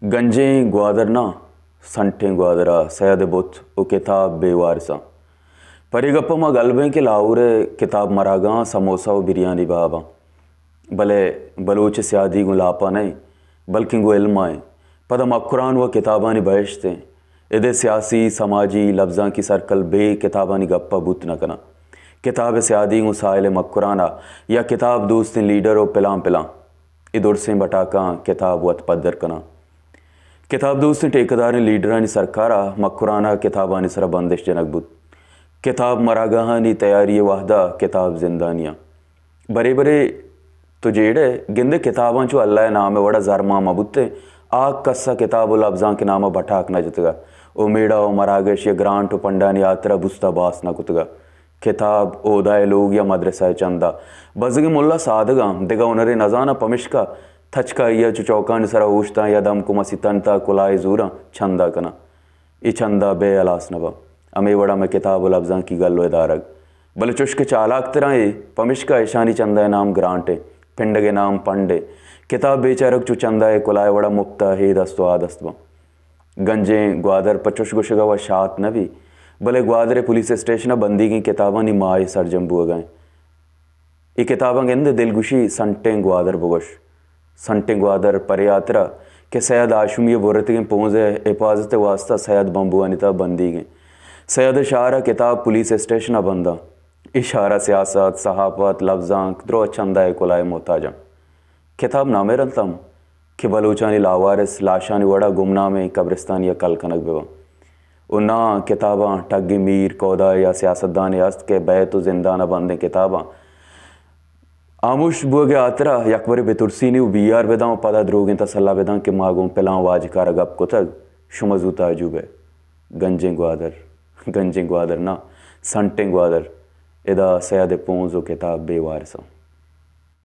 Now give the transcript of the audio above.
گنجیں گوادر نہ، سنٹیں گوادر ءَ سید ءِ بت ءُ کتاب بے وارثاں۔ پرے گپ ءَ ما گل بیں کہ لاہور ءِ کتاب مراگاں سموسہ ءُ بریانی بہا باں، بلے بلوچ ءِ سیادی گوں لاپ ءَ نہ ایں، بلکیں گوں علم ءَ ایں۔ پدا مکران وَ کتابانی بہشت ایں۔ اد ءِ سیاسی، سماجی، لبزانکی سرکل بے کتابانی گپ ءَ بوت نہ کناں۔ کتاب ءِ سیادی گوں ساحل ءِ مکران ءَ یا کتاب دوستیں لیڈر ءُ پلان پلان۔ اے درسیں بٹاکاں کتاب وت پدر کناں۔ کتاب دوستیں ٹیکہ داریں لیڈرانی سرکار ءَ مکران ءَ کتابانی سرا بندش جنگ بوت۔ کتاب مراگاہانی تیاری ءِ وہد ءَ کتاب زندانیاں۔ برے برے تو جیڑ ئے گندے کتاباں چو اللہ ءِ نام ءِ وڑا زرماں مہ بوتیں، آ کس ءَ کتاب ءُ لبزانک ءِ نام ءَ بٹاک نہ جتگ ءُ میڑہ ءُ مراگش یا گرانٹ ءُ پنڈانی ہاترا بوست ءَ باس نہ کتگ۔ کتاب اودا ءِ لوگ یا مدرسہ ءِ چندہ۔ بزگیں ملا سادگاں دگہ ہنرے نہ زاناں، پمشکا تچک ءَ آئی ءَ چو چوکانی سرا اوشتاں یا دمک ءُ مسیتانی تہا کلاہے زوراں چندہ کناں۔ اے چندہ بے ہلاس نہ باں۔ ہمے وڑا مئے کتاب ءُ لبزانکی گل ءُ ادارگ۔ بلے چوش کہ چالاک تراں اے، پمشکا اشانی چندہ ءِ نام گرانٹ ایں، پنڈگ ءِ نام پنڈ ایں۔ کتاب بیچارگ چو چندہ ءِ کلاہ ءِ وڑا مپت ءَ اے دست ءُ آ دست باں۔ گنجیں گوادر پہ چوش گوشگ ءَ وَ شات نہ بی، بلے گوادر ءِ پولیس اسٹیشن ءَ بندیگیں کتابانی ماہے سرجم بوگ ءَ ایں۔ اے کتاباں گندے دلگوشی سنٹیں گوادر بگوش۔ سنٹیں گوادر پرے ہاترا کہ سید ہاشمی ءِ برتگیں پونز ءِ حفاظت ءِ واستہ سید بمبوانی تہا بندیگ ایں۔ سید ءِ شہر ءَ کتاب پولیس اسٹیشن ءَ بنداں۔ اے شہر ءَ سیاست، صحافت، لبزانک، درو ءُ چندہ ءِ کلاہ ءِ محتاجاں۔ کتاب نامرنت ہم کہ بلوچانی لاوارث لاشانی وڑا گمنامیں قبرستانی ءَ کل کنگ بہ باں۔ ءُ ناں کتاباں ٹگیں میر، کودائے یا سیاستدانے است کہ بیت ءُ زندان ءَ بندیں کتاباں ہاموش بوگ ءِ ہاترا یکبرے بہ ترسینی ءُ بیار بداں ءُ پدا دروگیں تسلا بداں کہ ما گوں پلاں واجکار ءَ گپ کتگ، شما زوت آجو بئے۔ گنجیں گوادر، گنجیں گوادر نہ، سنٹیں گوادر، ادا سید ءِ پونز ءُ کتاب بے وارثاں۔